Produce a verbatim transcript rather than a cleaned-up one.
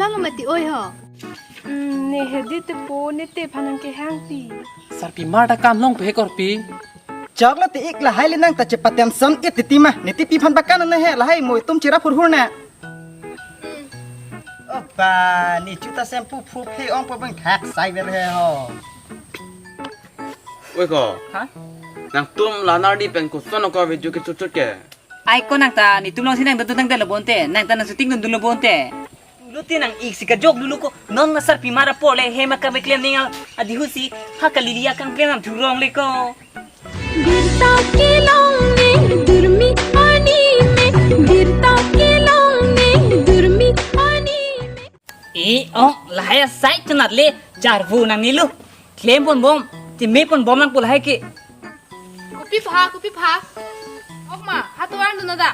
Talo mati oi ho. Hmm, ne hedi te po ne te phanang kehang pi. Sarpimar ta kam long pe korpi. Choklo te ik lahai le nang ta chepaten son it titi ma. Ne tipi phan bakan na he lahai mo itum chira phurphur na. Opa, ne chuta shampoo phu phe ong po bang thak sai ver he ho. Oi ko. Ha? Nangtum lanar di pen koson ko video ke chuchut ke. Ai ko nang ta netum long si nang dun dun tang lo bonte, nang ta nang shooting dun dun lo bonte. Lo te nang ik si kajok dulu ko, non na sarpimar apor le hem akam keklem ning adihusi, ha kalilia kangklem nam thurong le ko. Birta kelong ne durmi ani me, birta kelong ne durmi ani me. E ong lahai sai chunat le charvu nang nilu. Klem pon bom, ti me pon bom nang pu lahai ke. Kopi pha, kopi pha. Ok ma, ha tovar dun da.